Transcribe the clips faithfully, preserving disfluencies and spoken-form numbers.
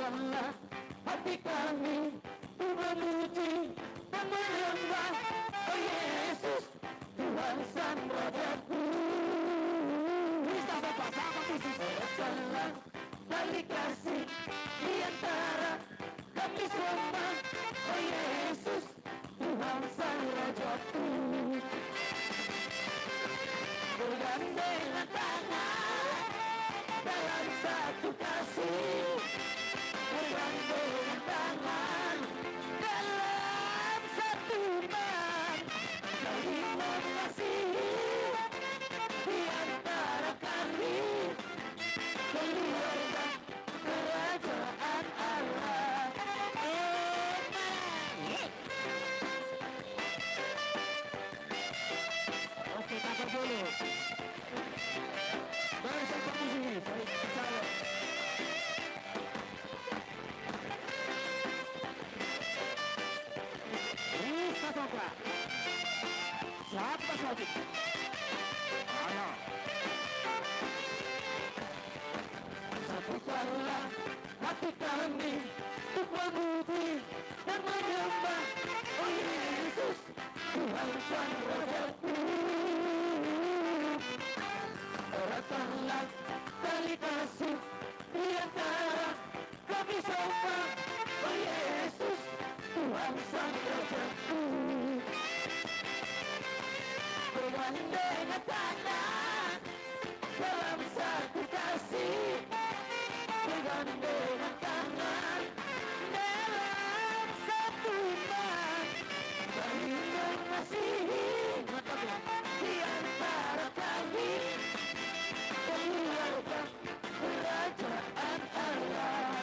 Hati kami untuk memuji dan menyembah, oh Yesus, Tuhan Sang Rajaku. Bisa sapa, sapa khusus? Datanglah tali kasih di antara kami semua, oh Yesus, Tuhan Sang Rajaku. Bergandengan tangan dalam satu kasih, bergandengan tangan dalam satu iman, saling mengasihi di antara kami, keluarga kerajaan Allah. Oke, tahan dulu. Baru saya permisi, saya bicara. Ih, tak apa. Siapa sakit? Ayo. Satukanlah hati kami untuk memuji dan menyembah, oh Yesus, Tuhan Sang Rajaku. Eratkanlah tali kasih di antara kami semua, oh Yesus, Tuhan Sang Rajaku. Bergandengan tangan dalam satu kasih, bergandengan tangan dalam satu iman, saling mengasihi di antara kami, keluarga kerajaan Allah.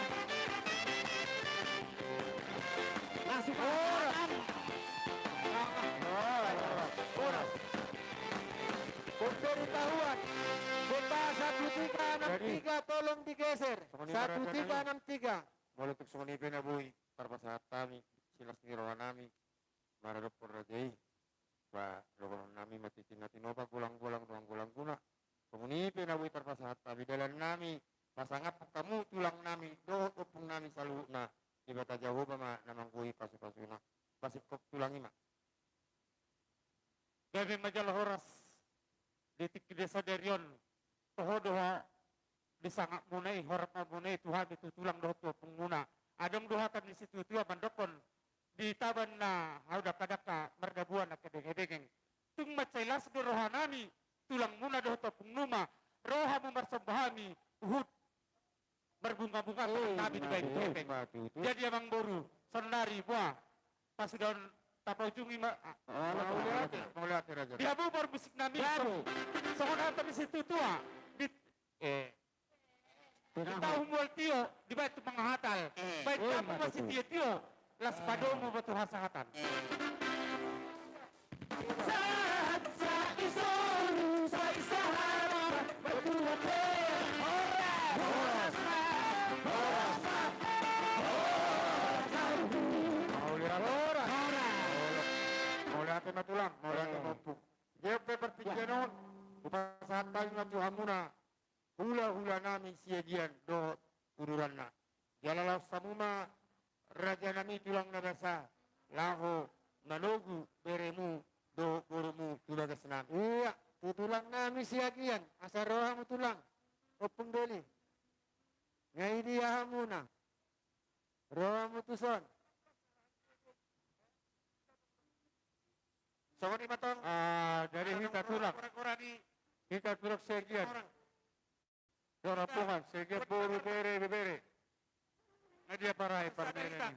Masuk. Horas. Horas. Horas. Pemberitahuan. Beta satu tiga enam tiga, tolong digeser. Satu tiga enam tiga. Molo tung songon i pe na boi tarpasahat hami silas ni roha nami maradophon raja i. Ba dohonon nami ma tintin na tinopa, golang-golang do anggo langguna. Songon i pe na boi tarpasahat hami dalan nami pasangaphon hamu tulang nami dohot ompung nami saluhutna. Debata Jahowa ma na manggohi pasu-pasuna. Pasingkop tulang i ma. Gabe ma jala horas di tingki desa dari on. Toho do ho di sangapmuna i, hormat muna i tu hami tu tulang dohot tu ompungmuna. Adong do hata ni situatua mandokkon, di taban na haudangka-dangka mardabuan angka dengedengeng. Tung mansai las do roha nami tulangmuna dohot ompung numa, ro hamu marsomba hami, huhut marbunga-bunga tangan nami dibaen tu hepeng. Jadi amang boru, saonari boa, pasudaon tapaujungi ma. Mauliate, mauliate raja. Di hamu parmusik nami, songon hata ni situatua, di, eh, Tahu mual tio, dibaen tu mangahatal. Baen tamu masitio-tio, las padomu batu hasahatan. Sahat sa isolu sa isahara. Horas. Horas. Horas. Mauliate. Horas. Mauliate ma tulang, mauliate ma ompung. Dia pe partingkian on, hupasahat hami ma tu hamuna. Hula-hula nami Siagian dohot uduranna. Jala laos hamu ma raja nami tulang na basa laho manogu beremu dohot borumu tu bagas nami. Ia, tu tulang nami Siagian, asa ro hamu tulang, ompung Doli. Nga i dia hamuna. Ro hamu tuson. Songon i ma tong. Ah, jadi hita tulang. Hita tulang Siagian. Dua rampungan, Siagian boru, bere, bebere. Nga dia parai parmere ni.